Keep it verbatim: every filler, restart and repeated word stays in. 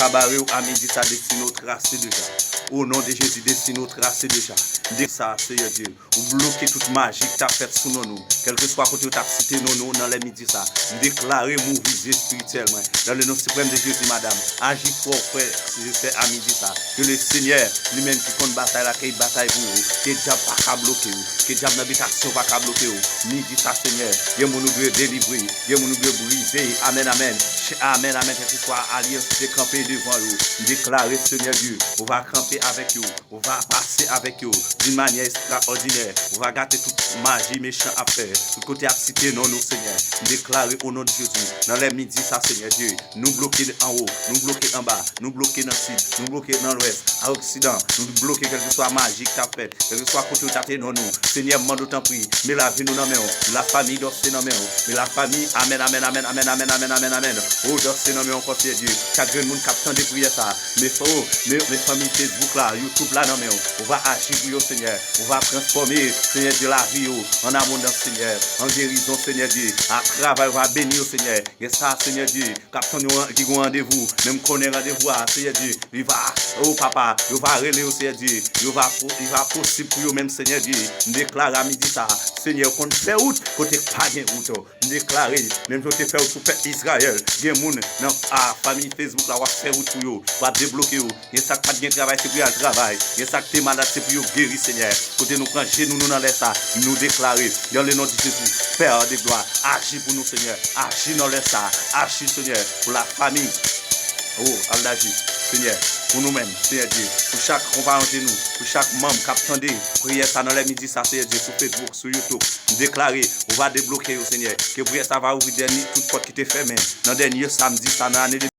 pa bare w a midi sa, destine w trase deja. O non de Jezi, destine w trase deja. De sa, Seyè Dye, ou bloke tout maji ki t ap fèt sou non nou. Kèlkeswa kote yo t ap site non nou nan lè midi sa, m deklare move espirityèl mwen. Dans le nom suprême de Jésus, madam, aji pou w, frè, sè, a midi sa. Ke le Senyè, li menm ki konn batay la, ke l batay pou ou. Ke dyab pa ka bloke w. Ke dyab nan bitasyon pa ka bloke w. Midi sa, Senyè, gen moun ou dwe delivre. Gen moun ou dwe brize. Amèn, amèn. Amèn, amèn. Kèlkeswa alyans ki te kanpe devan yo, m deklare, Senyè Dye, ou va kanpe avèk yo. Ou va pase avèk yo d'une manière extraordinaire. Ou va gate tout maji mechan ap fè. Tout kote ap site non nou, Senyè. M deklare o non de Jezi, nan lè midi sa, Senyè Dye, nou bloke anwo, nou bloke anba, nou bloke nan sid, nou bloke nan lwès, a oksidan, nou bloke kèlkeswa maji k ap fèt, kèlkeswa kote yo tate non nou. Senyè, m mande w tanpri, men lavi nou nan men w, men lafanmi Dòse nan men w, men lafanmi, amèn, amèn, amèn. O Dòse nan men w ankò, Senyè Dye, chak grenn moun k ap tande priyè sa, men fò, men, men fanmi Facebook la, YouTube la nan men w. Ou va aji pou yo, Senyè. Ou va transfòme, Senyè Dye, lavi yo an abondans, Senyè, an gerizon, Senyè Dye, a travay, ou va beni yo, Senyè. Gen sa, Senyè Dye, k ap tann yo, ki gon randevou, men m konnen randevou a, Senyè Dye, li va, o Papa, yo va rele yo, Senyè Dye, yo va, li va posib pou yo menm, Senyè Dye. M deklare a midi sa, Senyè, ou konn fè wout kote k pa gen wout. M deklare, menm jan w te fè wout pou pèp Izrayèl, gen moun nan, a, fanmi Facebook la, w ap fè wout pou yo, w ap debloke yo. Gen sa k pa t gen travay, se pou y al travay. Gen sa k te malad, se pou yo geri, Senyè. Kote nou pran jenou nou nan lè sa, nou deklare, dans le nom de Jésus, Père de gloire, aji pou nou, Senyè. Aji nan lè sa, aji, Senyè, pou lafanmi. O, al aji, Senyè, pou nou menm, Senyè Dye, pou chak konpayon nou, pou chak manm k ap tande priyè sa nan lè midi sa, Senyè Dye, sou Facebook, sou YouTube, m deklare, ou va debloke yo, Senyè. Ke priyè sa va ouvri dènye tout pòt ki te fèmen nan dènye samdi sa nan ane